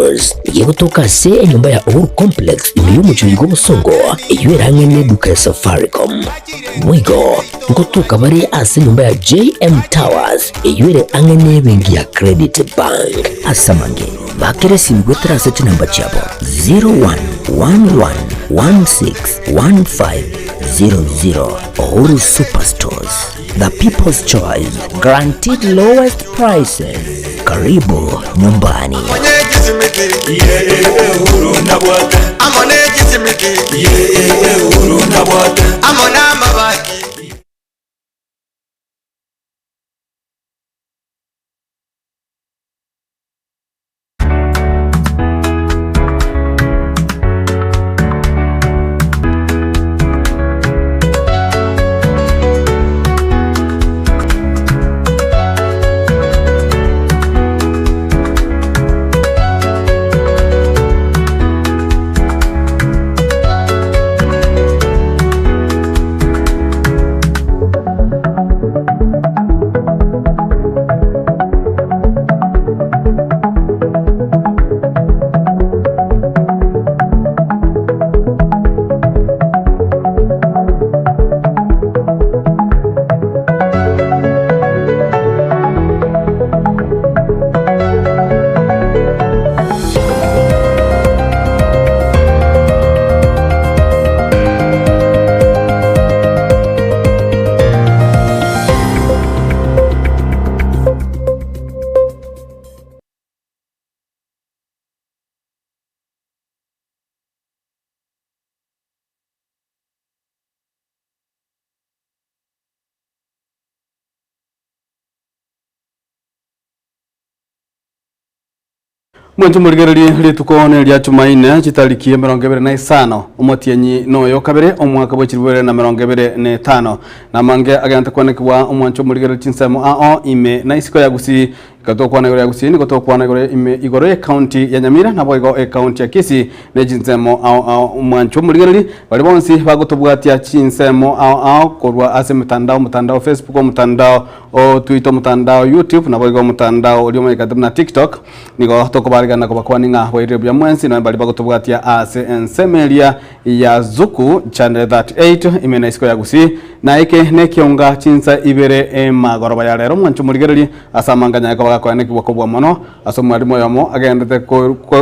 Superstores nigo egotoka ase enyomba ya Uhuru Complex ime y'omochie oyo bw'Obosongo, eyio ere ang'e neduka ya Safaricom. Boigo ngotoka bare ase enyomba ya JM Towers eyio ere ang'e nebenki ya Credit Bank. Ase amange, bakera esimi goetera ase chinamba chiabo 0111161500. Uhuru Superstores, the people's choice, guaranteed lowest prices. Karibu nyumbani. Mwanche morigererie rituko neria Chumaine chitariki 25 omotienyi noyo kabere omwaka bwe 2025 namange agente kwanekigwa omwanche omorigererie chinsemo ao ime na isiko ya Gusii Ekero togokwana igoro ya Gusii nigo togokwana igoro ime igoro y'ecounty ya Nyamira naboigo ecounty ya Kisii ne chinsemo ao ao omwancho omorigereria baria bonsi bagotobwatia chinsemo ao ao korwa ase emetandao omotandao o Facebook omotandao o Twitter omotandao YouTube naboigo omotandao oria omanyekate buna TikTok nigo tokobarigana kobakwania ng'a bwairire buya mwensi nonya baria bagotobwatia ase ensemo eria ya Zuku channel 38 ime na isiko ya Gusii na eke nekionga chinsa ibere emagoroba ya rero mwancho morigererie ase amanganya aye koba gakoenekigwa kobua mono ase omwalimu oyomo agenderete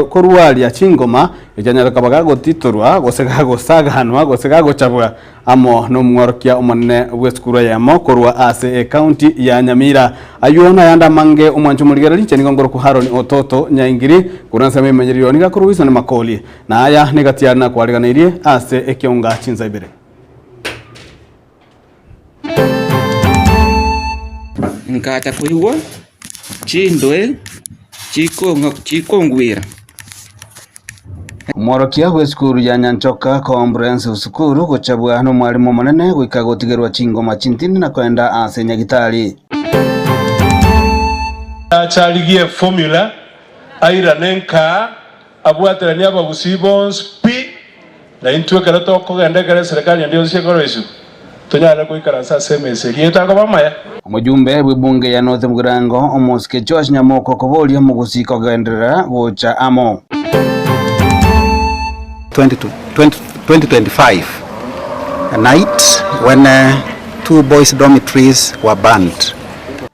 korwaria chingoma echio anyare koba gagotitorwa gose gagosaganwa gose gagochabwa amo nomworokia omonene bw'esukuru eyemo korwa ase ecounty ya Nyamira. Ayio nayande amange omwancho omorigereria inche nigo nkorokwa Haron Ototo Nyaingiri korwa ensemo y'emenyereri nigo akorwa Wilson Makoli. Na aya negati yare nakwariganeirie ase ekionga chinsa ibere. Nkacha koigwa chindoe chikongwera. Omworokia bw'esukuru ya Nyanchoka Comprehensive School gochabwa nomwalimu omonene goika gotigerwa chingoma chintindi na koenda ase nyagitari. Ache arigie efomula airane nkaa Abwateranie abagusii bonsi pi, na intwe ekero tokogenda ekero eserekari ende yonsi ekoroisiwa, tonyare goikaransa ase emesa eria etakoba amaya. Omojumbe bw'ebunge ya North Mugirango, Omosike Joash Nyamoko koboria omogusii kogenderera gocha amo. 2025 night when two boys dormitories were burnt.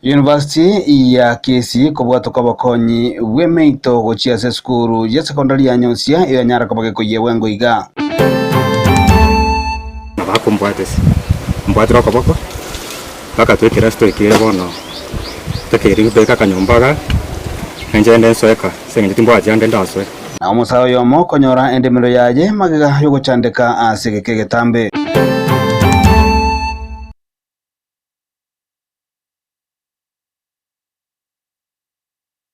University ya Kisii kobwatoka obokonyi bw'emeito gochia ase esukuru ya secondary ya Nyosia eyanyara koba gekoyia bwango iga. Nabo akombwatisia, ombwatire okoboko, mpaka toikire ase toikire bono, tokeire beka akanyomba igaa, na inche ngende nsoe ka, ase eng'encho timbwati ande ndasoe. Na omosae oyomo okonyora endemero yaye magega y'ogochandeka ase egeka egetambe.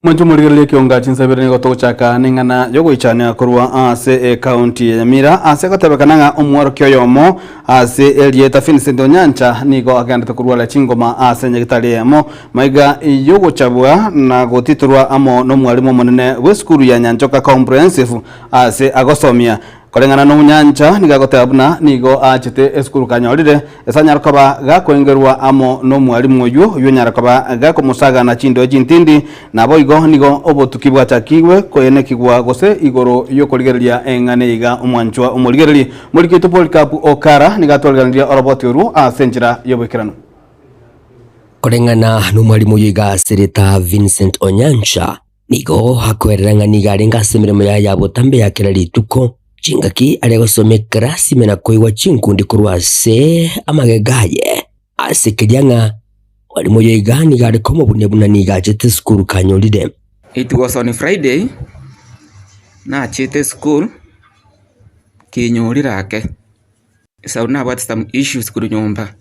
Mwanche omorigereria ekionga chinsabere nigo togochaka neng'ana yogoichania korwa ase ekaunti ya Nyamira ase gotebekana ng'a omworokia oyomo ase erieta Vincent Onyancha nigo agendete korwaria chingoma ase nyagitari eyemo maiga yogochabwa na gotitorwa amo nomwalimu omonene bw'esukuru ya Nyanchoka Comprehensive ase agosomia. Koreng'ana nonyancha nigo agoteba buna nigo aachete esukuru kanyorire ase anyare koba gakoengerwa amo nomwalimu oyio oyio onyare koba gakomosagana chindoe chintindi. Naboigo nigo obotuki bwachakigwe koenekigwa gose igoro yokorigereria eng'ana eye iga omwanchwa omorigereri. Omoriki oito Polycarp Okara nigo atwariganirie oroboti orwo ase enchera yoboikeranu. Koreng'ana nomwalimu oyio iga Sereta Vincent Onyancha Nigo akoerera ng'a nigo arenge ase emeremo yaye ya botambe ya kera rituko, chingaki are gosoma ekerasi ime na koigwa chinkundi korwa ase amagega aye. Ase keria ng'a mwalimu oyo iga nigo are komobunia buna nigo achete esukuru kanyorire. It was on Friday, nachete esukuru, kinyorire ake, Esau nabwate some issues korwa nyomba.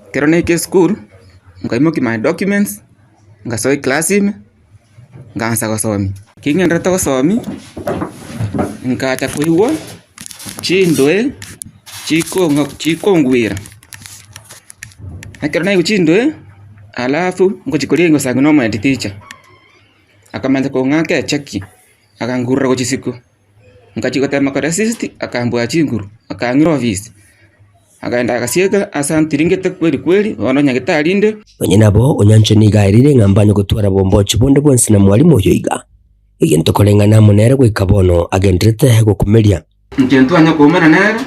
Ekero naika esukuru, nkaimokia my documents, ngasoa eclass ime, nkaansa gosomia. Ki ng'enderete gosomia, nkacha koigwa chindoe chikong'a chikongwera. Ekero naigwa chindoe, alafu ngochia koria ngosangi na omo head teacher, akamanya kong'aka echeki, akangurera gochia isiko. Ngachia gotema koresist, akambua chinguru, akang'ira ofisi, akaenda agasieka ase antiringete kweri kweri, bono nyagetari inde. Onye nabo, onyanche nigo aerire ng'a mbanye gotwara bombochi bonde bwensi na mwalimu oyo iga. Egento koreng'ana amo nere goika bono agenderete gokumeria. Inche ntwanya koumana nere,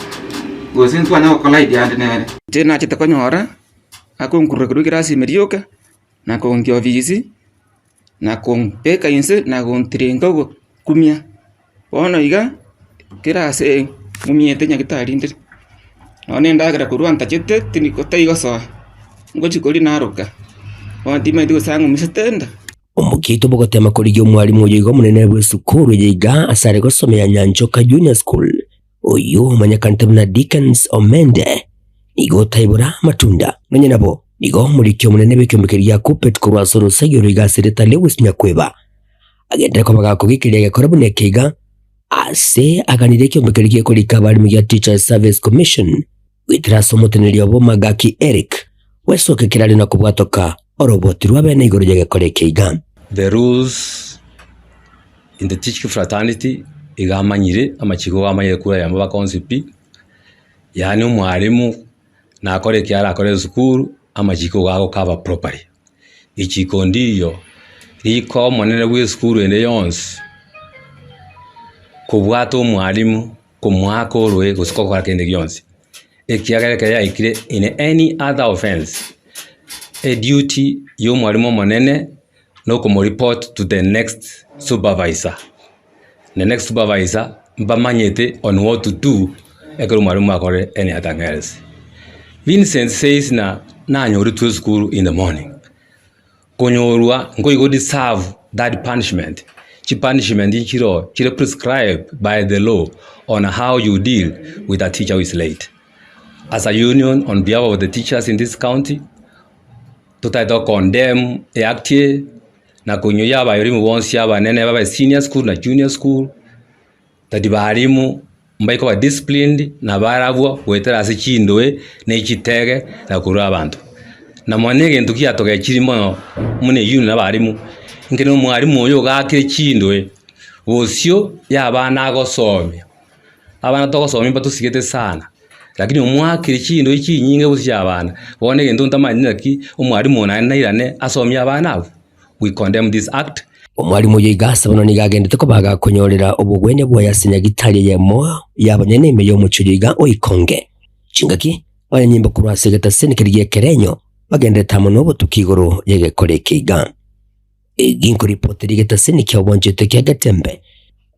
gose ntwanya gocollide ande nere. Inche nachete konyora, akonkurura korwa ekerasi ime rioka, na kongia ofisi. na kombeka inse na gontiringa ogokumia. Bono iga, kera ase ng'umiete nyagetari rinde, nonye na endagera korwa ntachete tindi taigosoa, ngochia koria naroka, bono timanyeti gose ang'umisete enda. Omokia oito bogotema korigia omwalimu oyo iga omonene bw'esukuru eye iga ase are gosomea Nyanchoka Junior School, oyio omanyekanete buna Dickens Omende, nigo otaibora amatunda. Nonya nabo, nigo omoriki omonene bw'ekeombe gia Kuppet korwa ase orosegi oro iga ase erieta Lewis Nyakweba agenderere koba gakogekeria egekora buna eke iga ase aganirie ekeombe keria gekorika abaremi gia Teachers Service Commission goetera ase omoteneneri obo Magaki Eric gwesoka ekerario na kobwatoka oroboti rw'abene igoro y'egekora eke iga. The rules in the teaching fraternity iga amanyire amachiko iga amanyire kura yamo bakonsi pi, yaani omwalimu nakore eki arakore esukuru amachiko iga ago cover properly. Richiko ndiyo riko omonene bwa esukuru ende yonsi kobwata omwalimu komoaka oroe gose gokora kende gionsi, ekiagera ekero yaikire in any other offence, eduty ya omwalimu omonene na okomoreport to the next supervisor, the next supervisor mbamanyete on what to do ekero omwalimu akorire any other else. Vincent says ng'a nanyoretwe esukuru in the morning. Konyorwa nkoigo deserve that punishment, chipunishment nchiroo chire prescribed by the law on how you deal with a teacher who is late. As a union on behalf of the teachers in this county, totagete go condemn eact eye na konyoyia abayorimu bonsi abanene babe senior school na junior school, that barimu mbaike koba disciplined na barabwo goetera ase chindoe na echitege na korwa abanto. Na mono egento kiatogechiri mono buna union na abarimu, ekero omwarimu oyo ogakire chindoe, bosio ya abana agosomia, abana togosomia mbatosigete sana, lakini omwakire chindoe chinyinge bosio chia abana, bono egento ntamanyeti naki omwarimu oyo naende nairane asomie abana abwo. We condemn this act. Omwalimu oyo iga ase bono nigo agendete koba gakonyorera obogwenia bwaye ase nyagitari eyemo y'abanyene ime y'omochie oyo iga o Ikonge. Chingaki abanyanyimbo korwa ase egetaseni keria gi'ekerenyo bagenderete amo nobotuki igoro y'egekora eke iga. Egi nkoripoteri egetaseni kia obwanchete kia Getembe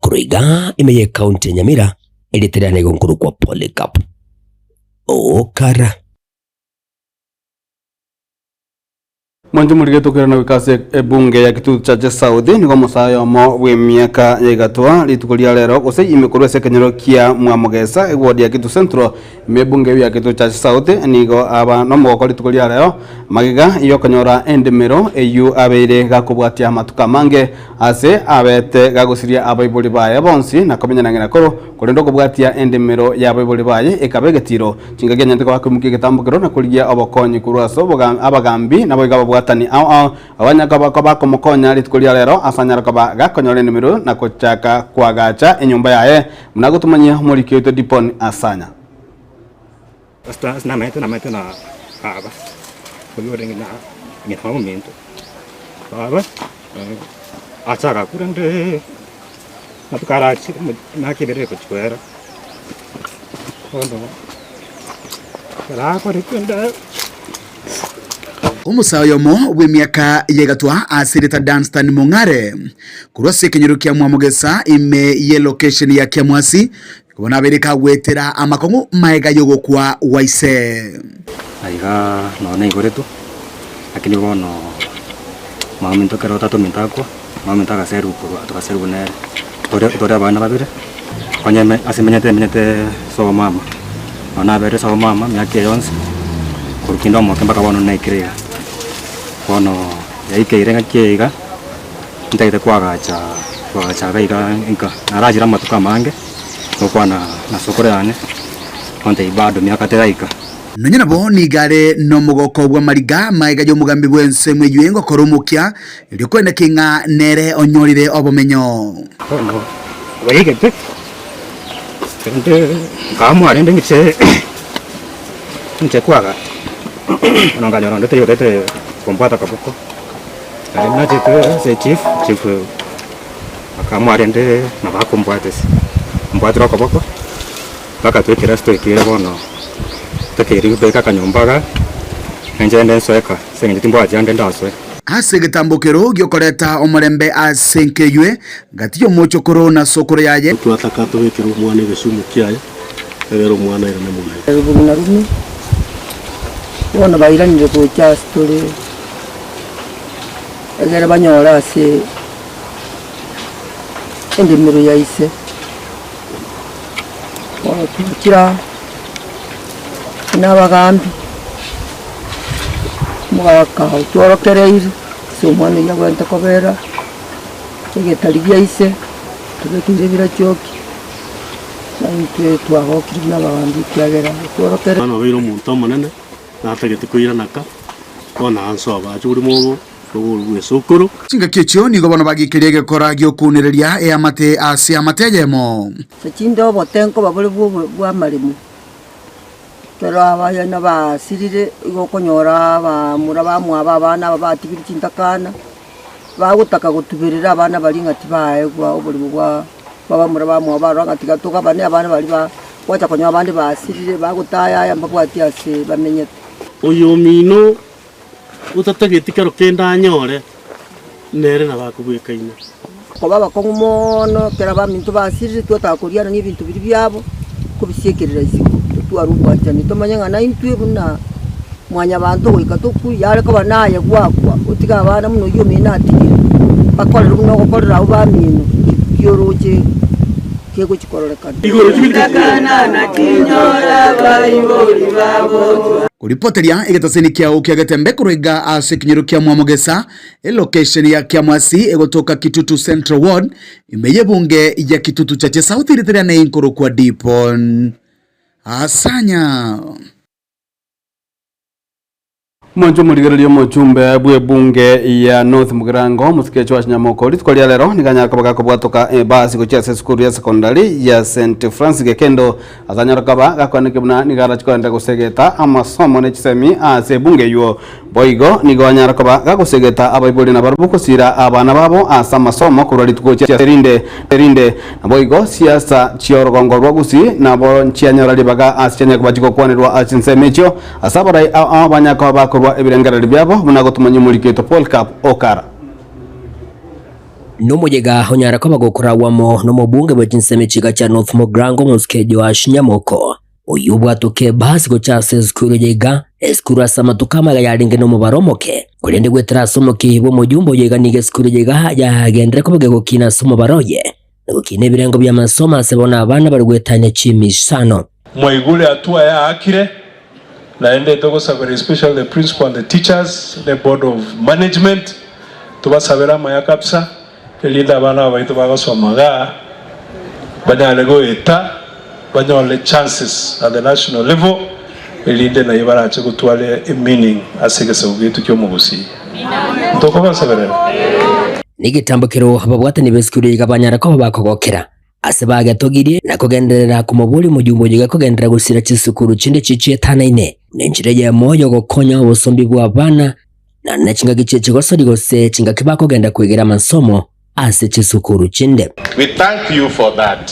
korwa iga ime y'ecounty ya Nyamira erieta riane igo nkorokwa Polycarp Okara. Mwanche morige tokerana goika ase ebunge ya Kitutu Chache South nigo omosae oyomo bw'emiaka ya igatwa rituko ria rero gose ime korwa ase ekenyoro kia Mwamogesa eward ya Kitutu Central ime ebunge eyio ya Kitutu Chache South nigo aba nomogoko rituko ria rero magega yokonyora endemero eyio abeire gakobwatia amatuko amange ase abete gagosiria abaibori baye bonsi na komenya na ng'ina koro korende okobwatia endemero y'abaibori baye ekaba egetiro Chingaki anyarete koba akoimokia egetambokero na korigia obokonyi korwa ase abagambi, naboigo ababwati. ababwatani ao ao abanyare koba bakomokonya rituko ria rero ase anyare koba gakonyora enemero na gochaka koagacha enyomba yaye buna agotomanyia omoriki oito Dipon Asanya. Ase namaete namaete na baba, oyio orenge na ng'ina ominto, baba acha agakura rende amatuko arachire emiaka ebere egochia koera, bono ekero akoretwe enda. Omosae oyomo bw'emiaka y'egatwa ase erieta Dunstan Mong'are korwa ase ekenyoro kia Mwamogesa ime y'elokesheni ya Kiamwasi Bono abeire kagwetera amakong'u magega y'ogokwa gwa ise. Aiga nonya naigoretwe, lakini bono mama ominto ekero tata ominto akwa, mama ominto agaserigwa korwa togaserigwa nere, tore tore abana babere, onye ime ase menyete menyete sobo mama, nonya naberire sobo mama emiaka eye yonsi, korwa kinde omoke mpaka bono naikire iga. Bono yaikeire ng'aki eye iga. Ntagete koagacha koagacha iga iga nka narachire amatuko amange gokwana na sokoro yane ontebia bado miaka teraika. Nonya nabo nigo are nomogoko bw'amariga magega y'omogambi bw'ensemo eyio engokora omokia, erio koeneki ng'a nere onyorire obomenyo. Bono baigete, rende nkaamua rende ng'iche ng'iche koagacha, bono nkanyora onde taiyo otagete kombwata akaboko. Naende nachete ase echief, chief akaamua rende nabo akombwatisia, ombwatire okoboko, mpaka toikire ase toikire bono, tokeire beka akanyomba igaa, ninche rende nsoe kaa, ase eng'encho timbwati ande ndasoe. Ase egetambokero gi'okoreta omorembe ase enka eywe, gati y'omochokoro na sokoro yaye. Twataka tobekere omwana egesumu kiaye, egere omwana airane mwaye. Rubeni na Rumi bono bairanire gocha ase tore. Egere banyore ase endemero ya ise. Bono twachire aa buna abagambi, omogaka otworokereirie ase omwana oyio abwenerete kobera, egetari gia ise, tobekeire ebirachoki, na intwe twagokire buna abagambi ekiagera otworokereirie. Omwana obeire omonto omonene. Natagete koirana ka, bono anse obache orimo obo rogoro rw'esokoro. Chingaki echio nigo bono bagikeria egekora gi'okounereria eamate ase eamate eyemo. Chinde obote nkoba bore bw'amaremo, ekero abayana basirire igo okonyora abamura bamwabo abana aba batigire chintakana, bagotaka gotuberera abana baria ng'a tibaegwa oboremo bwa bamura bamwabo barora ng'a tiga togabane abana baria ba gwacha konyora abande basirire bagotayaya mbabwati ase bamenyete. Oyomino otatageti kero kende anyore, nere nabo akobwekaine. Koba abakong'u mono ekero abaminto basirire twataka korianania ebinto biria biabo, kobisiekerera isiko, totware obwanchani tomanye ng'a naintwe buna mwanyabanto goika tokwe, yare koba naye gwakwa otige abana buna oyio omino atigire, bakorere buna ogokorera abwo bamino, ki oroche kegochia kororekana. Koripoteria egetaseni kiao kia Getembe korwa iga ase ekenyoro kia Mwamogesa, Elocation ya Kiamwasi egotoka Kitutu Central Ward, ime y'ebunge ya Kitutu Chache South ritere ane inkorokwa Dipon Asanya. Omonche omorigereria omochumbe bw'ebunge ya North Mugirango omosike Joash Nyamoko rituko ria rero nigo anyare koba gakobwatoka ebasi gochia ase esukuru ya secondary ya St Francis Gekendo ase anyare koba gakoanekio buna nigo arachi koenderera gosegeta amasomo ne chisemi ase ebunge eywo Boigo nigo anyare koba gagosegeta abaibori nabarabwo gosiira abana babo ase amasomo korwa rituko chia erinde erinde. Naboigo siasa chi'orogongo rwa Gusii nabo nchianyora ribaga ase chianyare koba chigokwanerwa ase chinsemo echio, ase abarai ao ao banyare koba bakorwa ebirengererio biabo buna gotumanyia omoriki oito Polycarp Okara. Nomoyega onyare koba gokoragwa amo nomobunge bwe chinsemo echiga chia North Mogrango Omosike Joash Nyamoko. Oyio obwatoke ebasi gocha ase esukuru eye iga, esukuru ase amatuko amaya yarenge nomobaro omoke, korende goetera ase omokia bw'omojumbe oyo iga nigo esukuru eye iga yagenderere koba gegokina ase omobaro oye, na gokina ebirengo bi'amasomo ase bono abana bare goetania chimisano. Mwaigure hatua yaakire, naende togosabera especially the principal and the teachers ne board of management, tobasabere amaya kabisa, Erinde abana aba baito bagosoma igaa banyare goeta banyore chances at the national level erinde naye barache gotwara e meaning ase egesaku giaito kia omogusii. Ntokobaseberera? Negetambokero ababwatani b'esukuru iga banyara koba bakogokera ase bagetogirie na kogenderera komoboria omojumbe oyo iga kogenderera gosira chisukuru chinde chichietanaine nenchera eyemo yogokonya obosombi bw'abana na ne chingaki chie chigosori gose chingaki bakogenda kwegera amasomo ase chisukuru chinde. We thank you for that.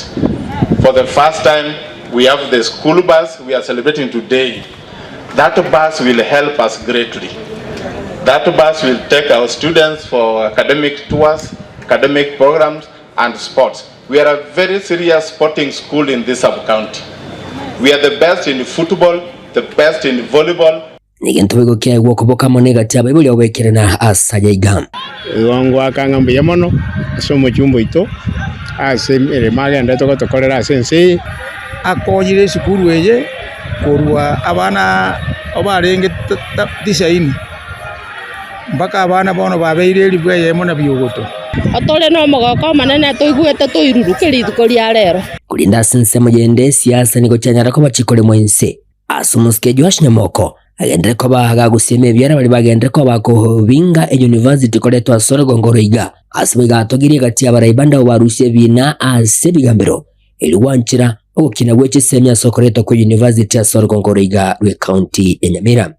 For the first time we have the school bus we are celebrating today. That bus will help us greatly. That bus will take our students for academic tours, academic programs and sports. We are a very serious sporting school in this sub-county. We are the best in football, the best in volleyball. Negento boigo kiaegwa okoboko amo negati y'abaibori ogoikerana ase aya iga. Igo ngoaka ng'a mbuya mono ase omochumba oito ase emeremo agenderete gotokorera ase ense eye. Akonyire esukuru eye korwa abana barenge tisaini mpaka abana bono babeire elifu eyemo na biogoto. Tore nomogoko omonene toigwete toiruruke rituko ria rero. Korende ase ensemo yende siasa nigo chianyara koba chikoremwa inse. Ase omosike Joash Nyamoko agenderere koba agagusiema ebiara baria bagenderere koba bakobinga eyunivasiti koretwa ase orogongo oroiga. Ase boigo atogirie egati y'abarai bande abwo barusia ebiina ase ebigambero erio gwanchera ogokina gwe chisemi ase okoretwa kwe yunivasiti ase orogongo oroiga rw'ecounty ya Nyamira.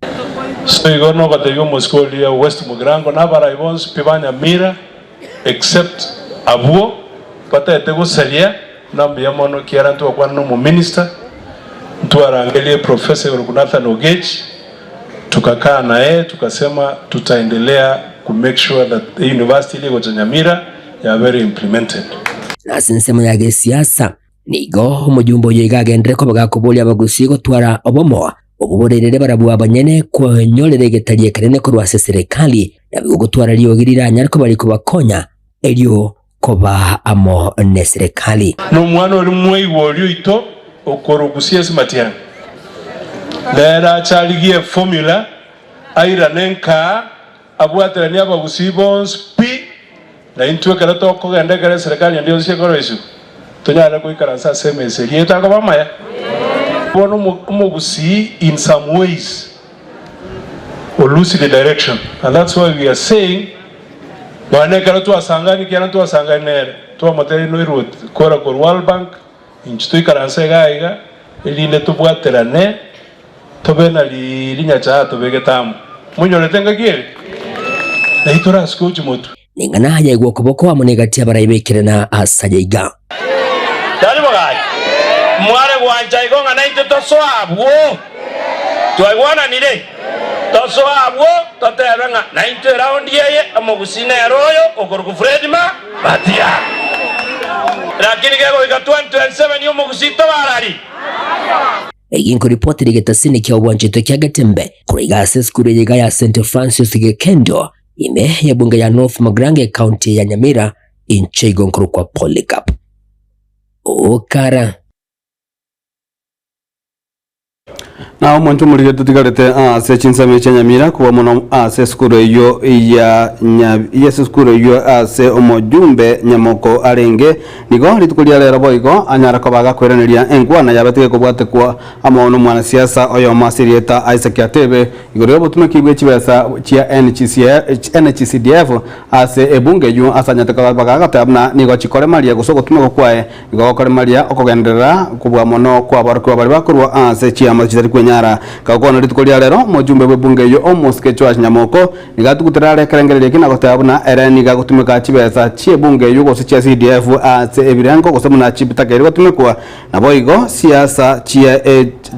So igo nogotebia omosike oria West Mugirango na abarai bonsi pi ba Nyamira except abwo bataete gosaria na mbuya mono ekiagera ntwakwana na omominister, ntwarangerie Professor Igoro Nathan Ogechi, tukakaa naye tukasema tutaendelea ku make sure that the university eria egocha Nyamira yabeire implemented. Na ase ensemo ya gesiasa, Nigo omojumbe oyo iga agenderere koba gakoboria abagusii gotwara obomo obwo borerere barabwo abanyene kwenyorera egetari ekenene korwa ase eserekari, naboigo gotwara riogi riranyare koba rikobakonya erio koba amo neserekari. Nomwana oria mwaigwa oria oito okorogusia ase matiang'i, nere ache arigie eformula airane nkaa Abwateranie abagusii bonsi pi, na intwe ekero tokogenda ekero eserekari ende yonsi ekoroisiwa, tonyare goikaransa ase emesa eria etakoba amaya. Bono omogusii in some ways o lose the direction and that's why we are saying nonya na ekero twasangani ekiagera ntwasangani nere, twamotebia noirwe kora korwa World Bank, intwe toikaranse iga iga erinde tobwaterane. Tobe na rinyacha tobegete amo. Monyorete engaki ere? Nai torasike gochia motwe. Ning'ana yaigwa okoboko amo negati y'abarai b'ekerena ase aya iga. Tari bogaki, mware gwancha igo ng'a naintwe tosoe abwo. Twaigwananire? Tosoe abwo, totebe ng'a naintwe eraundi eye omogusii nere oyo okorokwa Fred Ma Matiang'i. Lakini kegoika 2027 omogusii tobarari. Eki nkoripotera egetasini kia obwancheto kia Getembe korwa iga ase esukuru eye iga ya St Francis Gekendo ime y'ebunge ya North Mugirango ecounty ya Nyamira inche igo nkorokwa Polycarp Okara. Na omonto omorige totigarete ase chinsemo chia Nyamira kobua mono ase esukuru eyio ya ase esukuru eyio ase omojumbe Nyamoko arenge Nigo rituko ria rero boigo anyare koba agakoiraneria enkwana yabete gekobwatekwa amo nomwanasiasa oyomo ase erieta Isaac Atebe igoro y'obotumeki bwe chibesa chia NHCDF ase ebunge eyio ase anyarete koba agateba buna nigo chikoremaria gose ogotumekwa kwaye nigo gokoremaria okogenderera kobua mono kw'aborokigwa baria bakorwa ase chiamate chitari kwenyara. Gakokwana rituko ria rero omojumbe bw'ebunge eyio Omosike Joash Nyamoko Nigo atugutera are ekerengererio eke na goteba buna ere nigo agotumeka chibesa chi'ebunge eyio gose chia CDF ase ebirengo gose buna chibitakeire gotumekwa. Naboigo siasa chie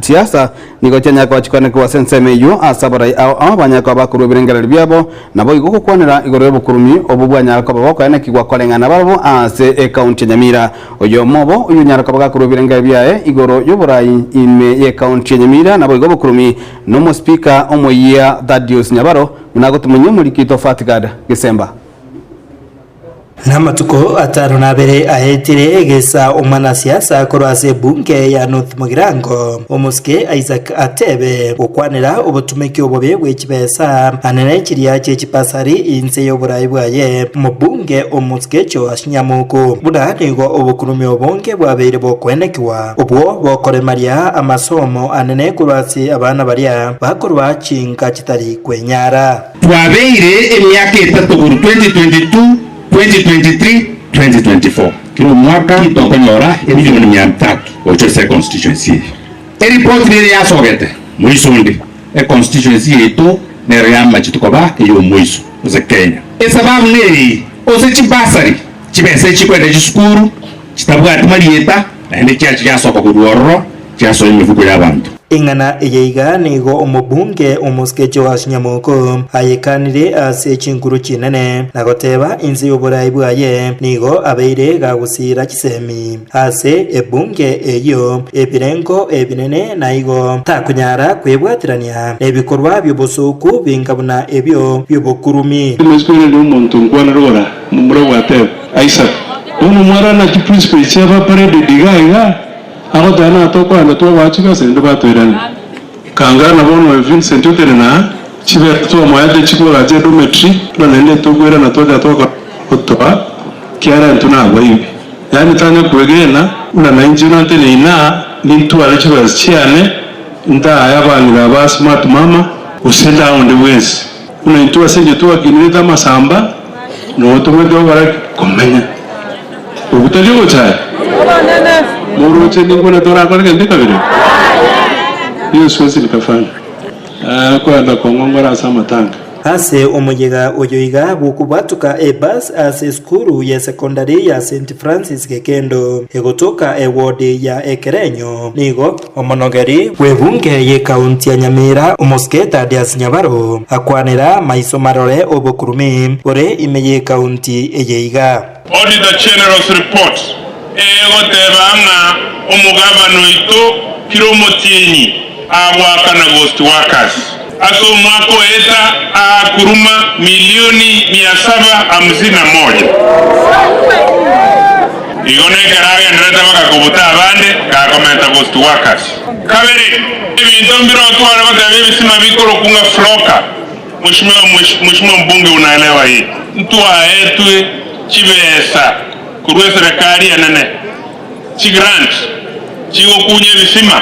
siasa nigo chianyare koba chikoenekigwa ase ensemo eyio ase abarai ao ao banyare koba bakorua ebirengererio biabo naboigo gokwanera igoro y'obokurumi obwo bwanyare koba bokoenekigwa koreng'ana barabwo ase ekaunti ya Nyamira. Oyomo obo oyonyare koba gakorua ebirengererio biaye igoro y'oborai ime y'ekaunti ya Nyamira naboigo obokurumi N'omospeaker omoyia Thaddeus Nyabaro buna agotumanyia omoriki oito Fatgard Gesemba. Namatuko atano na abere aetire egesa omwanasiasa korwa ase ebunge ya North Mugirango, omosike Isaac Atebe, gokwanera obotumeki obobe bwe chibesa anene chiria chie chipasari inse y'oborai bwaye omobunge omosike Joash Nyamuku. Buna nigo obokurumi obonge bwabeire bokoenekiwa, obwo bokoremaria amasomo anene korwa ase abana baria bakorwa chinka chitari kwenyara. Twabeire emiaka etato korwa 2022, 2023, 2024 kera omwaka tokonyora emilioni mia tatu gocha ase econstituency eye. Eripoti nere yasogete moiso onde, econstituency yaito nero yamachete koba eyomoiso ase Kenya. Esababu neyei, ase chibasari chibesa echi chikwenda chisukuru chitabwati marieta naende chiacha chiasoka korwa ororo chiasoa emifuko y'abanto. Eng'ana eye iga nigo omobunge omosike Joash Nyamoko ayekanire ase chinkuru chinene na goteba inse y'oborai bwaye nigo abeire gagosiira chisemi ase ebunge eyio ebirengo ebinene na igo takonyara kwebwaterania nebikorwa bi'obosooku binga buna ebio bi'obokurumi. Rimesiko ere riomonto nkwanere ora, momura bw'Atebe, Isaka. Bono mwarora naki principle echi aba paraded iga iga, agoteba na tokoenda twagoa chibesa naende batoirania. Kangana bono oyo Vincent otenene aa, chibesa twamoete chikoagacha edormitory, buna naende tokoirana twacha twakora gotoa kiara intwe nabaibi. Yaani tanya kwegena buna nainche nanteneine aa nintware chibesa chiane ntae abang'ina aba smart mama gose ntae onde bwensi. Buna intwe ase inche twakinirete amasamba, nogo tobwenerete gokora ki? Komenya. Okwo tari ogochaya? Moroche ninkwane torakore gento kabere? Hiyo siwezi nikafanya. Akoenda kong'ongora ase amatanga. Ase omoyega oyo iga bw'okobwatoka ebus ase esukuru ye secondary ya St Francis Gekendo egotoka eward ya Ekerenyo nigo Omonogeri bw'ebunge y'ekaunti ya Nyamira, Omosike Thaddeus Nyabaro, akwanera maiso marore obokurumi bore ime y'ekaunti eye iga. Auditor General's report egoteba ng'a omogabana oito kira omotienyi agoakana ghost workers ase omwaka oeta aakuruma milioni mia saba hamsini na moja. Igo nekero agenderete bagakobuta abande, gakomenta ghost workers. Kabere, ebinto mbire otware goteba ebisima bikorokwa ng'a floka, Mheshimiwa Mheshimiwa mbunge unaelewa hii, ntwaetwe chibesa korwa eserekari enene, chigrant chigokunya ebisima,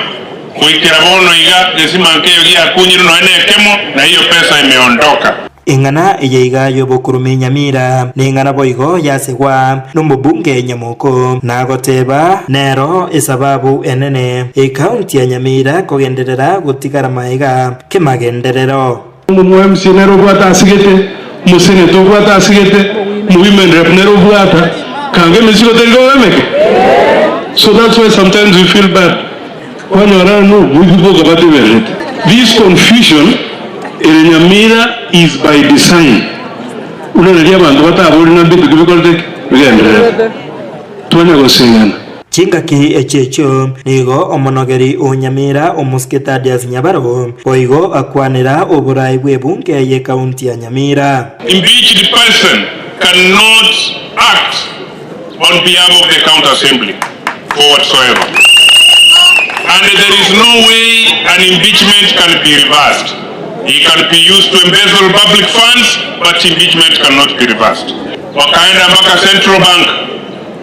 goikera bono iga gesima nkeiyo giakunyirwe nonya nekemo, na hiyo pesa imeondoka. Eng'ana eye iga y'obokurumi Nyamira, neng'ana boigo yasegwa nomobunge Nyamoko, nagoteba nero esababu enene ekaunti ya Nyamira kogenderera gotigara maega kemagenderero. Omo MCA nere obwate asigete, omosenator obwate asigete, omowomen rep nere obwata, kanga emesigo teri koba emeke? So that's why sometimes we feel bad. Kwanyora no oboibi boka batebererete. This confusion ere Nyamira is by design. Buna naria abanto batabori ng'a mbinto ki bikorete ki? Bigendererete. Twanya gosegana. Chingaki echio echio nigo omonogeri o Nyamira omosike Thaddeus Nyabaro boigo akwanera oborai bw'ebunge y'ekaunti ya Nyamira. Impeached person cannot act on behalf of the county assembly for whatsoever and there is no way an impeachment can be reversed. He can be used to embezzle public funds but impeachment cannot be reversed. Wakaenda mpaka Central Bank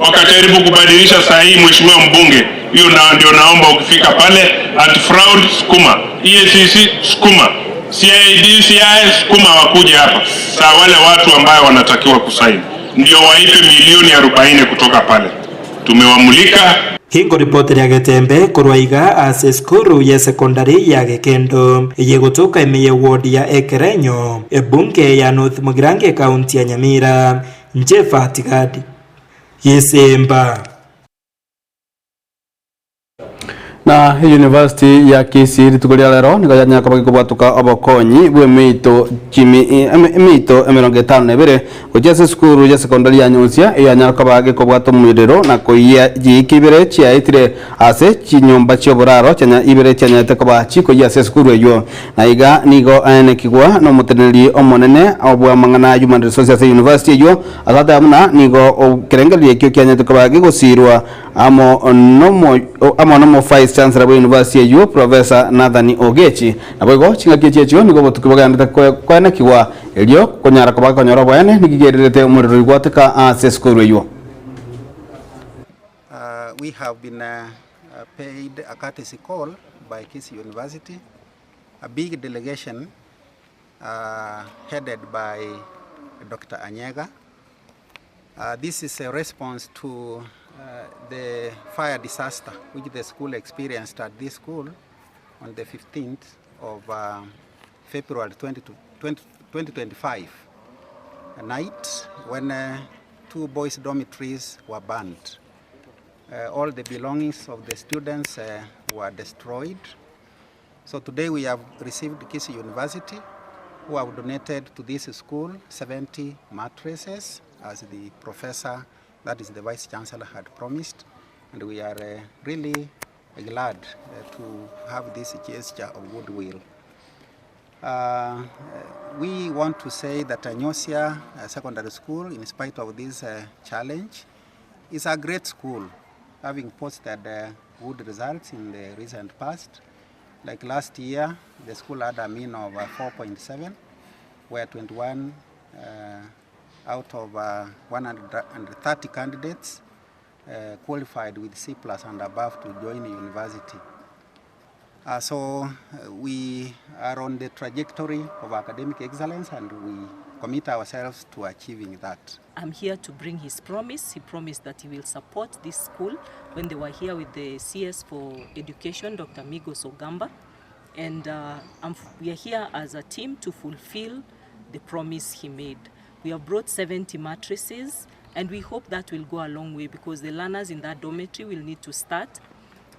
wakajaribu kubadilisha sahihi, mheshimiwa mbunge, hiyo na ndio naomba ukifika pale, anti fraud sukuma, EACC sukuma, CID CI sukuma, wakuje hapa saa wale watu ambayo wanatakiwa kusaini ndio waipe milioni 40 kutoka pale. Tumewamulika. Hinkoripotera Getembe korwa iga ase esukuru ye secondary ya Gekendo eye gotoka ime ye ward ya Ekerenyo, ebunge ya North Mugirango ekaunti ya Nyamira, Njefa Tigadi, Gesemba. Na University ya Kisii rituko ria rero nigo yanyara koba gekobwatoka obokonyi bw'emeito chimi emeito 52 gochia ase esukuru ya sekondari ya Nyonsia eyanyara koba gekobwata omorero na koiyia chiiki ibere chiaetire ase chinyomba chi'oboraro chianya ibere chianyarete koba chikoyia ase esukuru eyio. Na iga nigo aenekigwa nomoteneneri omonene bw'amang'ana a Human Resources ase university eyio ase ateba buna nigo ekerengererio ekio kianyarete koba gegosirwa Amo nomo amo nomo Vice Chancellor bwe university eyio Professor Nathan Ogechi. Naboigo ching'aki echi echio nigo obotuki bogenderete koe koenekigwa erio konyara koba konyora oboene niki kererete omorero oyio gwateka ase esukuru eyio. We have been paid a courtesy call by Kisii University, a big delegation headed by Doctor Anyega. This is a response to the fire disaster which the school experienced at this school on the 15th of February 2025 night when two boys dormitories were burned. All the belongings of the students were destroyed. So today we have received Kisii University who have donated to this school 70 mattresses as the professor, that is the Vice Chancellor, had promised. And we are really glad to have this gesture of goodwill. We want to say that Nyosia Secondary School, in spite of this challenge, is a great school, having posted good results in the recent past. Like last year, the school had a mean of 4.7, where 21 out of 130 candidates qualified with C plus and above to join the university. So we are on the trajectory of academic excellence and we commit ourselves to achieving that. I'm here to bring his promise. He promised that he will support this school when they were here with the CS for Education, Dr. Migos Ogamba. And we are here as a team to fulfill the promise he made. We have brought 70 mattresses and we hope that will go a long way because the learners in that dormitory will need to start.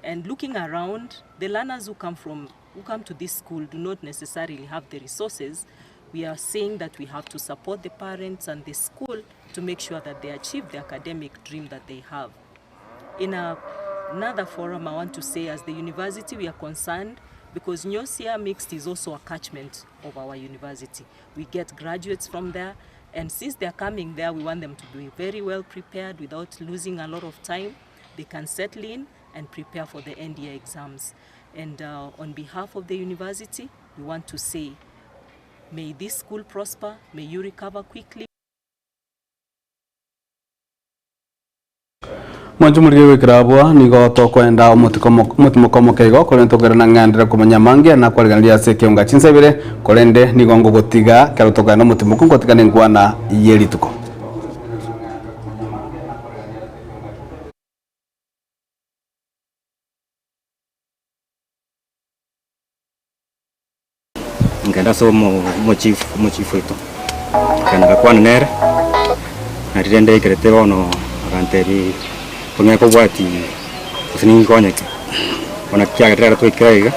And looking around, the learners who come to this school do not necessarily have the resources. We are saying that we have to support the parents and the school to make sure that they achieve the academic dream that they have. In another forum, I want to say as the university, we are concerned because Nyosia Mixed is also a catchment of our university. We get graduates from there, and since they are coming there, we want them to be very well prepared without losing a lot of time. They can settle in and prepare for the end year exams. And on behalf of the university, we want to say, may this school prosper, may you recover quickly. Mwanche omorige goikera abwo, nigo tokoenda omotimoko omoke igo, korende tokoirana ng'endere komanya amange na kwarigereria ase ekeonga chinsa ibere, korende nigo ngogotiga ekero tokoenda omotimoko ngotiga nenkwana ye rituko. Nkagenda ase omochief omochief oito, nkagenda ngakwana nere, na riria ndaikerete bono agantebi tong'e kobwati gose ninkonyeke, bono kiagerire ekero twaikire aiga,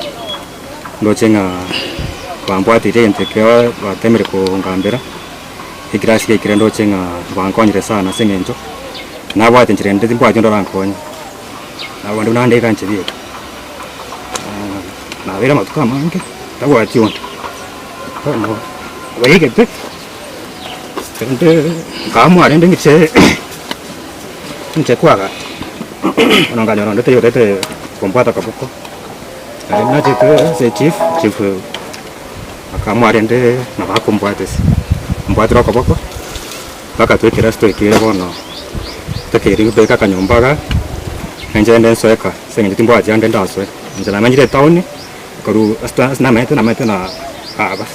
ndoche ng'a bambwatirie egento ekio batemire kongambera, ekirasi giaikire ndoche ng'a bankonyire sana ase eng'encho, nabwate nchera ende timbwati onde orankonye, nabo buna nde iga inche bieka. Nabeire amatuko amange tabwati onde, bono baigete rende nkaamua rende ng'iche ng'iche kwagacha, bono nkanyora onde taiyo otagete kombwata akaboko, naende nachete ase echief, chief akaamua rende nabo akombwata ase, ombwatire okoboko mpaka twekire ase twekire bono, tokeire gobeka akanyomba igaa, na inche rende nsoe kaa. Ase eng'encho timbwati ande ndasoe, inche namenyire etown, korwa ase ase namenyete namenyete na baba,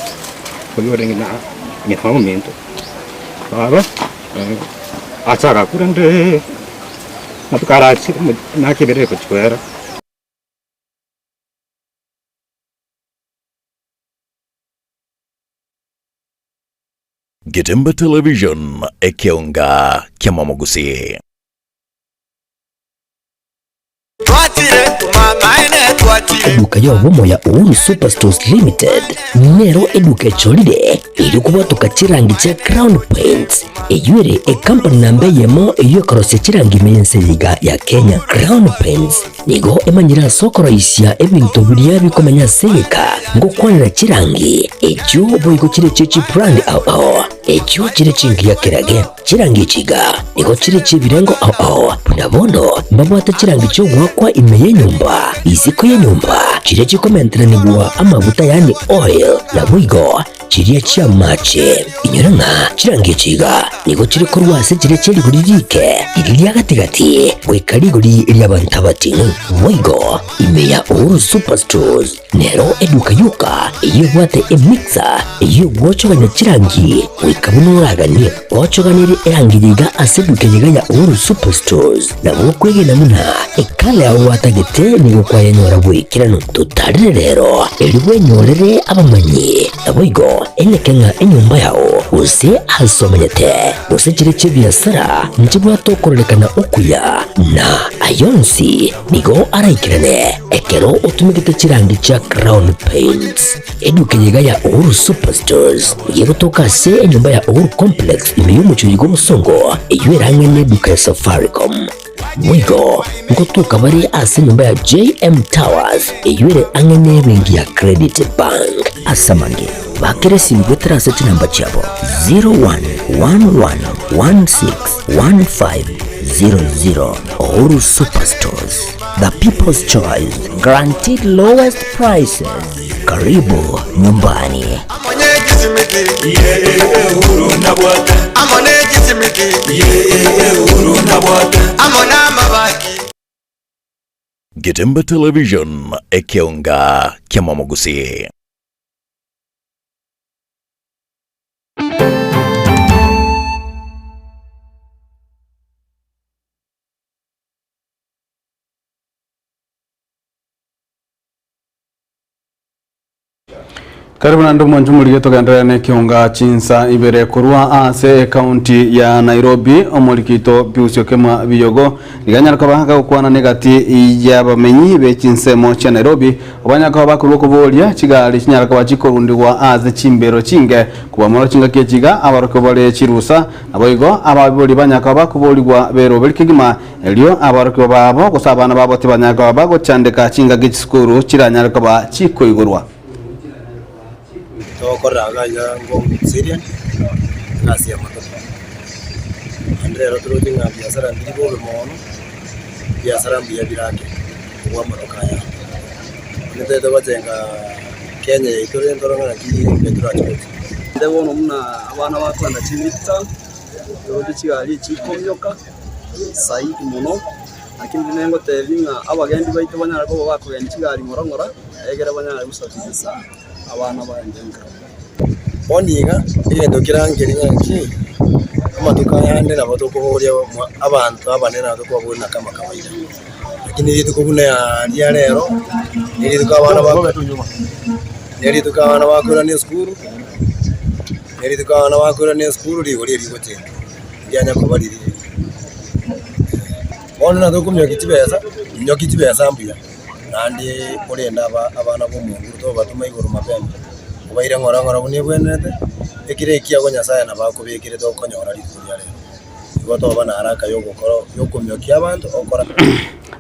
oywo orenge na ng'ina ominto, baba acha agakwa rende amatuko arachire emiaka ebere egochia koera. Getembe Television, ekeonga kiamamogusii. Twachire kumamaene. Eduka y'obomo ya Uhuru Superstores Limited nero eduka echorire erio kobwatoka chirangi chia Crown Paints eyio ere ekampani namba eyemo eyio ekorosia chirangi ime y'ense eye iga ya Kenya. Crown Paints nigo emanyire ase okoroisia ebinto biria bikomenya ase egeka ngokwanera chirangi echio boigo chire chie chibrand ao ao echio chire chingiya kerage. Chirangi echi iga nigo chire chi'ebirengo ao ao, buna bono mbabwate chirangi chi'ogoakwa ime y'enyomba, isiko y'enyomba, chiria chikomenteranigwa amaguta yaani oil, naboigo chiria chi'amache. Inyora ng'a chirangi echi iga nigo chire korwa ase chiria chie rigori riike, riria ria gati-gati, goika rigori ri'abanto abating'u. Boigo ime ya Uhuru Superstores Nero eduka yoka eyio ebwate emixer eyio egwochogania chirangi goika buna oraganie. Ochoganirie erangi yiga ase eduka yiga ya Uhuru Superstores nabo okwegena buna ekala yao gwatagete nigo kwayenyora bwaikeranu. Totarire rero erio bwenyorere abamanyi naboigo eneke ng'a enyomba yao gose ase omenyete gose chire chi'ebiasara nchibwate okororekana okuya na ayonsi Nigo araikerane ekero otumegete chirangi chia Crown Paints. Eduka eye iga ya Uhuru Superstores nigo egotoka ase enyomba ya Uhuru Complex ime y'omochie oyo bw'obosongo eyio ere ang'e n'eduka ya Safaricom. Boigo ngotoka bare ase enyomba ya JM Towers eyio ere ang'e n'ebenki ya Credit Bank. Ase amange, bakera esimi goetera ase chinamba chiabo 0111161500. Uhuru Superstores, the people's choice, guaranteed lowest prices. Karibu nyumbani. Getembe Television, ekeonga kiamamogusii. Karibu naende omwancho omorige togenderere na ekionga chinsa ibere korwa ase ekaunti ya Nairobi omorikito Pius Okemwa Biyogo nigo anyare koba gagokwana negati y'abamenyi be chinsemo chia Nairobi Obanyare koba bakorua okoboria chigari chinyare koba chikorundigwa ase chimbero chinge kobamora chingaki echi iga abarokigwa bare chirusa Naboigo abaibori banyare koba bakoborigwa beroberi kegima, erio aborokigwa babo gose abana babo tibanyare koba bagochandeka chingaki chisukuru chiranyare koba chikoigorwa. Togokorera iga iga Ngong Serian, egasi ya matoke. Naende rero toroche ng'a biasara mbiri bobe mono, ebiasara mbuya bire ake kobua amatuko aya. Onye totagete gochenga Kenya yaito rende tore ng'a naki mbuya torache gochia. Naende bono buna abana bakoenda chimidterm, roche chigari echi chikomioka zaidi mono, lakini rende ningotebia ng'a abagendi baito banyare koba bakogenda chigari ng'ora ng'ora, egere banyare gosafirisa abana baende nka. Bono iga, egento kerangerie ng'a ki, amatuko aya ande nabo tokoboria abanto abanene nabo tokobaboria na kama kawaida. Lakini rituko buna ria rero, ne rituko abana ba ne rituko abana bakoirana esukuru, ne rituko abana bakoirana esukuru rigori eri rigochenjwa, rianya koba riri riria. Bono nabo tokominyokia chibesa, minyokia chibesa mbuya, naende orende aba abana ba omonguru tobatoma igoro mapema, obaire ng'ora ng'ora buna ebwenerete, ekero ekiago Nyasaye nabo akobekerete okonyora rituko ria rero. Igo toba naharaka y'ogokora y'okomiokia abanto okora.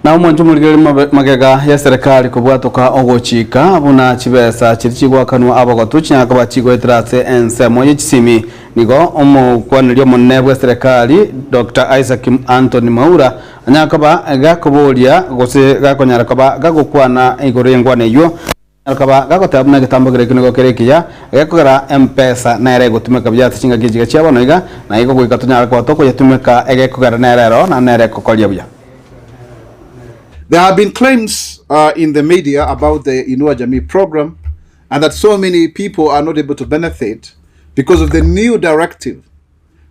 Na omonto omorigereria mabe- magega ya serikali kobwatoka ogochika buna chibesa chiria chigoakanwa abagotu chinyara koba chigoetera ase ensemo ye chisimi. Nigo omokwaneria omonene bwe serikali Doctor Isaac Anthony Mwaura anyara koba gakoboria gose gakonyara koba gagokwana igoro y'enkwana eyio. Akaba gagoteba buna egetambo keria nigo kere ekiya, egekogera Mpesa nere egotumeka buya ase chingaki echiga chia bono iga, na igo goika tonyare koba tokoyetumeka egekogera nere ero na nere ekokoria buya. There have been claims uh, in the media about the Inua Jamii program and that so many people are not able to benefit because of the new directive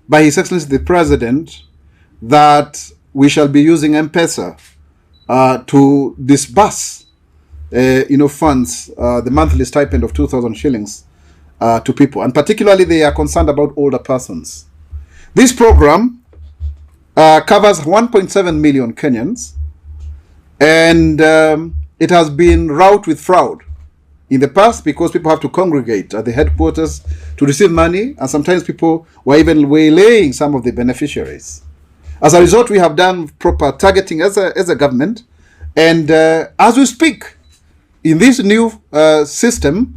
by His Excellency the President that we shall be using M-Pesa uh, to disburse uh, you know, funds, uh, the monthly stipend of 2,000 shillings uh, to people. And particularly they are concerned about older persons. This program uh, covers 1.7 million Kenyans and um, it has been wrought with fraud in the past because people have to congregate at the headquarters to receive money, and sometimes people were even waylaying some of the beneficiaries. As a result, we have done proper targeting as a, as a government, and uh, as we speak, in this new uh, system,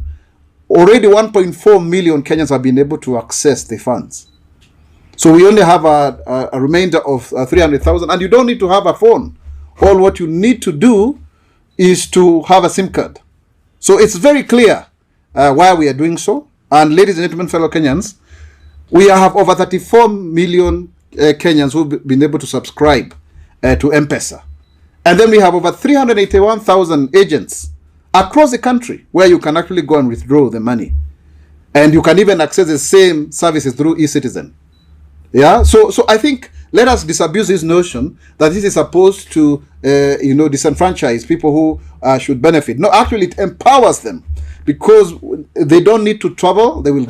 already 1.4 million Kenyans have been able to access the funds. So we only have a, a, a remainder of uh, 300,000, and you don't need to have a phone. All what you need to do is to have a SIM card. So it's very clear uh, why we are doing so. And ladies and gentlemen, fellow Kenyans, we have over 34 million uh, Kenyans who've been able to subscribe uh, to M-Pesa. And then we have over 381,000 agents across the country where you can actually go and withdraw the money. And you can even access the same services through eCitizen. Yeah, so so I think let us disabuse this notion that this is supposed to, uh, you know, disenfranchise people who uh, should benefit. No, actually, it empowers them because they don't need to travel. They will.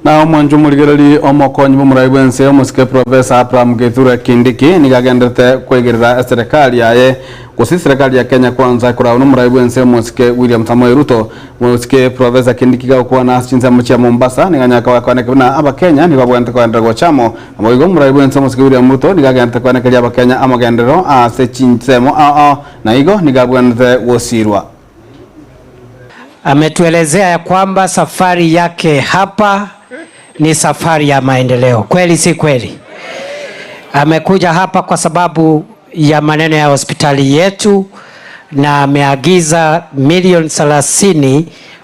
Na omwancho omorigereri omokonyi bw'omorai bw'ense omosike Professor Abraham Kithure Kindiki nigo agenderete koigerera eserekari yaye gose eserekari ya Kenya Kwanza ekoragwa nomorai bw'ense omosike William Samoei Ruto. Omosike Professor Kindiki gagokwana ase chinsemo chia Mombasa nigo anyare kobakoaneka buna abakenya nigo babwenerete kogenderera gocha amo. Naboigo omorai bw'ense omosike William Ruto nigo agenderete koenekeria abakenya amagenderero ase chinsemo ao ao na igo nigo abwenerete gosirwa. Ametuelezea ya kwamba safari yake hapa ni safari ya maendeleo. Kweli si kweli? Amekuja hapa kwa sababu ya maneno ya hospitali yetu na ameagiza milioni 30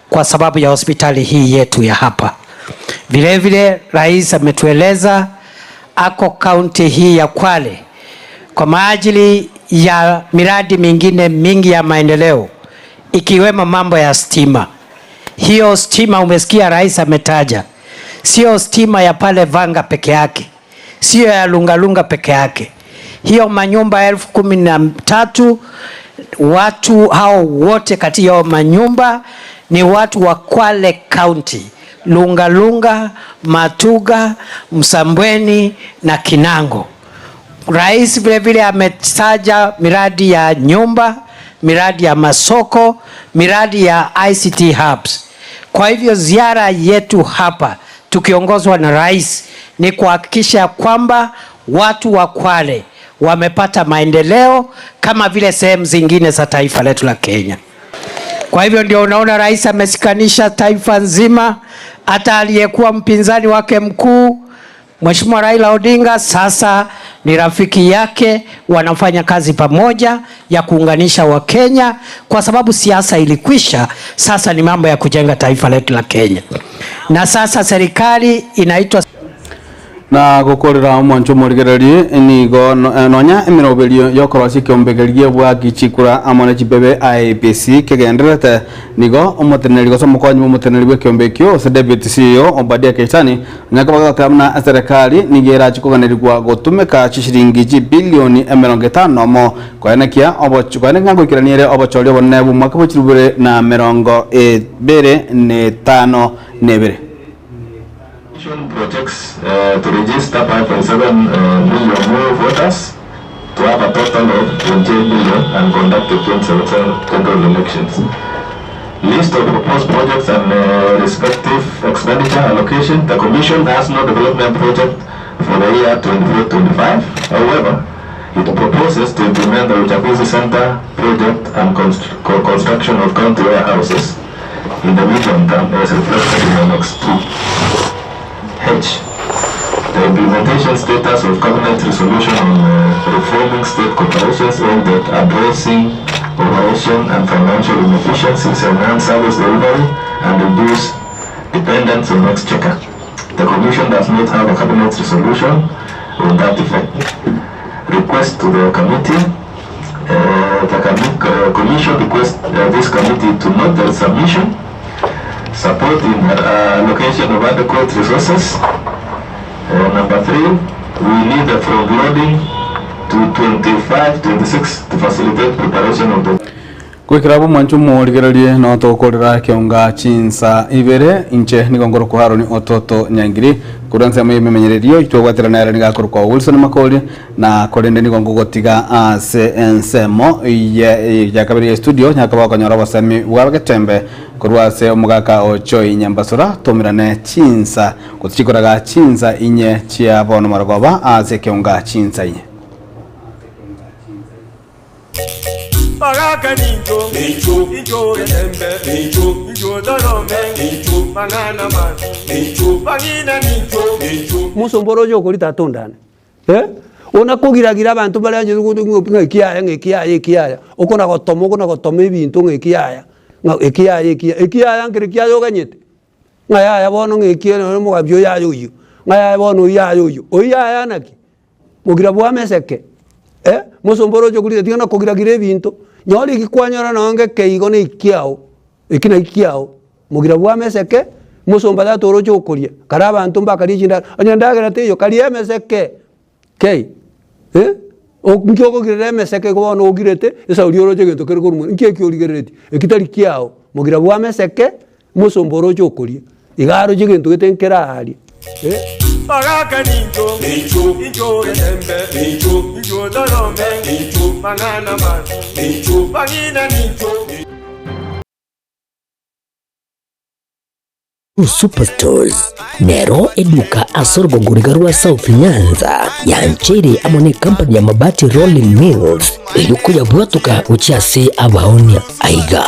kwa sababu ya hospitali hii yetu ya hapa. Vilevile rais ametueleza ako kaunti hii ya Kwale kwa ajili ya miradi mingine mingi ya maendeleo ikiwemo mambo ya stima. Hiyo stima umesikia rais ametaja, sio stima ya pale Vanga peke yake, sio ya Lungalunga peke yake. Hiyo manyumba 13,000 watu hao wote kati ya manyumba ni watu wa Kwale County, Lungalunga, Matuga, Msambweni na Kinango. Rais vile vile ametaja miradi ya nyumba, miradi ya masoko, miradi ya ICT hubs. Kwa hivyo ziara yetu hapa tukiongozwa na rais ni kuhakikisha kwamba watu wa Kwale wamepata maendeleo kama vile sehemu zingine za taifa letu la Kenya. Kwa hivyo ndio unaona rais ameshikanisha taifa nzima, hata aliyekuwa mpinzani wake mkuu Mheshimiwa Raila Odinga sasa ni rafiki yake, wanafanya kazi pamoja ya kuunganisha Wakenya kwa sababu siasa ilikwisha. Sasa ni mambo ya kujenga taifa letu la Kenya, na sasa serikali inaitwa Na gokorera omwancho omorigererie nigo nonya emeroberio yokorosia ekeombe keria gi'obwaki chikura amo ne chibebe IEBC kegendererete nigo omoteneneri gose omokonyi bwa omoteneneri bw'ekeombe ekio gose deputy CEO Obadia Keitani onye koba goteba buna eserekari nigo erachi koganerigwa gotumeka chishiringi chibilioni emerongo etano nomo koenekia oboch koenekia ngoikerania ere obochori obonene bwa omwaka bwa chilifu ibere na emerongo ebere na etano na ebere. Projects uh, to register 5.7 uh, million more voters to have a total of 28 million and conduct the 2077 general elections. List of proposed projects and uh, respective expenditure allocation. The Commission has no development project for the year 24-25. However, it proposes to implement the Uchaguzi Center project and const construction of county warehouses in the medium term as reflected in Annex 2. H. The implementation status of Cabinet Resolution on uh, reforming state corporations aimed at addressing operation and financial inefficiencies, enhance service delivery, and reduce dependence on exchequer. The Commission does not have a Cabinet resolution on that effect. Request to the committee. Uh, the commi- uh, Commission requests uh, this committee to note the submission, support in uh, allocation of adequate resources. Uh, number 3, we need a front loading to 25-26 to facilitate preparation of the Goikera abwo mwanche omorigererie no togokorera ekeonga chinsa ibere inche nigo nkorokwa Haroni Ototo Nyangiri. Korwa ensemo y'ememenyererio twebwaterana ere nigo akorokwa Wilson Makori na korende nigo ngogotiga ase ensemo ye ya kabere ya studio nyakaba okonyora obosemi bwa getembe korwa ase omogaka o Joy Nyambasura tomerane chinsa gose chikoraga chinsa inye chia bono marogoba ase ekeunga chinsa inye. Bagaka nincho, incho getembe, incho torome, mang'ana mabe, bang'ina nincho. Mosomboro oyo okori tata ondane, eh, ona kogiragira abanto bare anchete gocha ng'a ekiaya ng'a ekiaya ekiaya, okona gotoma okona gotoma ebinto ng'a ekiaya, ng'a ekiaya ekiaya, ekiaya nkere kiaya oganyete, ng'a yaya bono ng'a ekiya nonye omogambi oyo yaya oyio, ng'a yaya bono oyio yaya oyio, oyio yaya naki? Mogira bw'ameseke, eh, mosomba oroche okorire tiga nakogira-gira ebinto, nyora eki kwanyora nonye ngeke igo na ekiao, eki naki kiao, mogira bw'ameseke, mosomba tata oroche okoria, kare abanto mbakaria chindagera, onye endagera teiyo karia emeseke kei, eh, nki okogirera emeseke igo bono ogirete, esauri oroche egento kere korwa mono, nki ekio origereretie, eki tari kiao, mogira bw'ameseke. Omosomba oroche okoria, iga aroche egento gete nkere aaria. Bagaka nincho, incho getembe, incho torome, mang'ana mabe, bang'ina nincho. Superstores nero eduka ase orogongo riga rwa South Nyanza yancheire amo ne company ya Mabati Rolling Mills erio koyabwatoka gochia ase abaonia. Aiga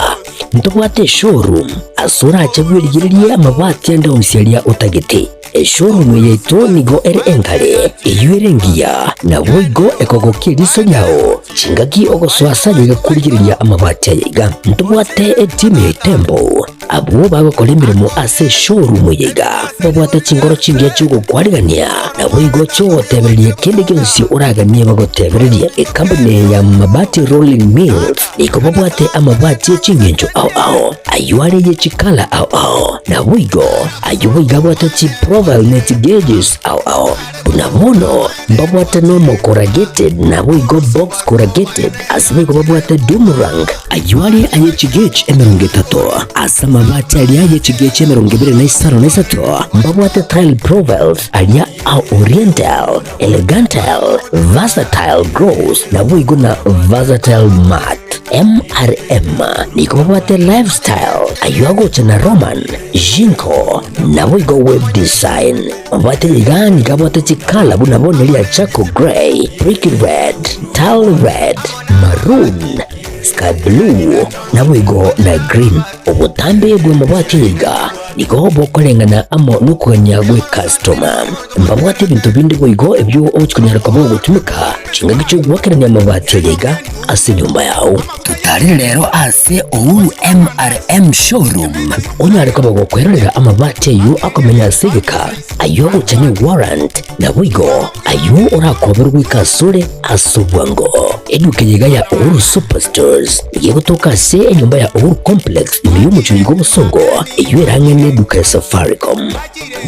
Ntobwate eshowroom ase orache bwerigererie amabati ande onsi aria otagete. Eshowroom yaito nigo ere enkare, eyio ere engiya, naboigo ekogokia eriso riao chingaki ogosoa ase aye iga korigereria amabati aya iga. Ntobwate etimu ya Itembo abwo bagokora emeremo ase eshowroom eye iga. Babwate chingoro chingiya chi'ogokwarigania, naboigo chi'ogotebereria kende gionsi oraganie bagotebererie. Ekampuni eye ya Mabati Rolling Mills Nigo babwate amabati e chingencho ao ao, ayio are ye chikala ao ao, naboigo ayio boigo abwate chiprofile ne chigeges ao ao. Buna bono mbabwate normal corrugated naboigo box corrugated, ase boigo babwate doom rank, ayio are aye chigauge 30, ase amabati aria aye chigauge 23 mbabwate tile profiles aria a oriental, Elegantal, Versatile Gross naboigo na Versatile Matte. MRM nigo babwate Lifestyle, ayio agocha na Roman, Jinko, naboigo Web Design. Babwate iga nigo abwate chikala buna bono ria Charcoal Grey, Brick Red, Tile Red, Maroon, Sky Blue, naboigo na Green. Obotambe bw'amabati iga nigo bokoreng'ana amo nokogania gw'ekastoma. Mbabwate ebinto binde boigo ebio ogochia konyara koba ogotumeka chingaki chi'ogoakerania amabati aya iga ase enyomba yao. Totarire rero ase Uhuru MRM Showroom onyare koba gokwerorera amabati ayio akomenya ase egeka, ayio agocha ne warrant, naboigo ayio orakoberwe goika asore ase obwango. Eduka eye iga ya Uhuru Superstores nigo egotoka ase enyomba ya Uhuru Complex ime y'omochie oyo bw'obosongo eyio ere ang'e n'eduka ya Safaricom.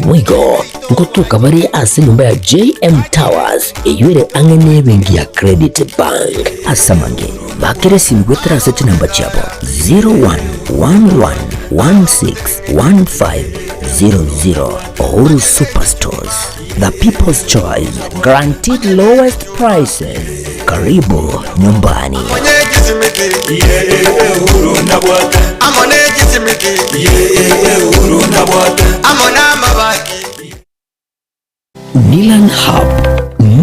Boigo ngotoka bare ase enyomba ya JM Towers eyio ere ang'e n'ebenki ya Credit Bank. Ase amange, bakera esimi goetera ase chinamba chiabo 0111161500. Uhuru Superstores, the people's choice, guaranteed lowest prices. Karibu nyumbani. Nilan Hub.